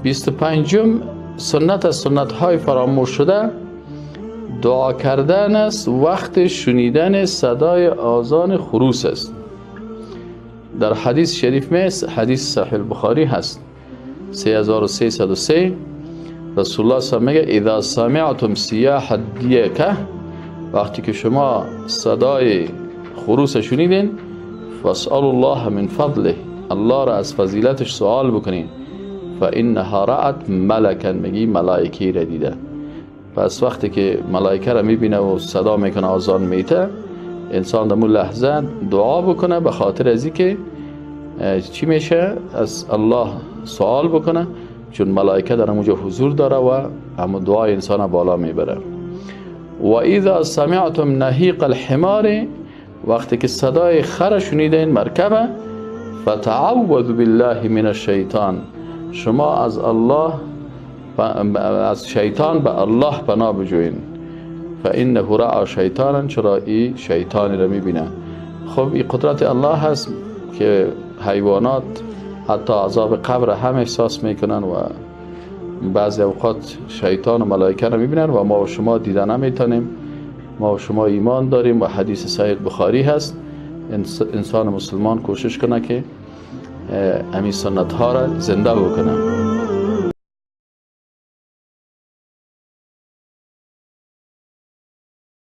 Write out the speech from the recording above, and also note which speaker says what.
Speaker 1: 25 سنت از سنت های فراموش شده دعا کردن است وقت شنیدن صدای آذان خروس است. در حدیث شریف می، حدیث صحیح البخاری هست 3303، رسول الله صلی میگه اذا سمعتم صیاح الدیکه، وقتی که شما صدای خروس شنیدین، فاسألوا الله من فضله، الله را از فضیلتش سوال بکنین، فانها رأت ملکا، میگی ملائکه را دیده. پس وقتی که ملائکه را میبینه و صدا میکنه، آذان میته، انسان در لحظه دعا بکنه به خاطر از که چی میشه، از الله سوال بکنه، چون ملائکه در اونجا حضور داره و همون دعای انسان بالا میبره. و اذا سمعتم نهیق الحمار، وقتی که صدای خر شنیدین مرکبه، فتعوذ بالله من الشیطان، شما از الله، از شیطان به الله پناه بجوین، فانه رأى شیطانا، چرا ای شیطانی را میبینه. خب این قدرت الله هست که حیوانات حتی عذاب قبر هم احساس میکنن و بعضی اوقات شیطان و ملائکه را میبینن و ما و شما دیده نمیتونیم. ما و شما ایمان داریم و حدیث صحیح بخاری هست. انسان مسلمان کوشش کنه که همین سنت ها را زنده بکنه.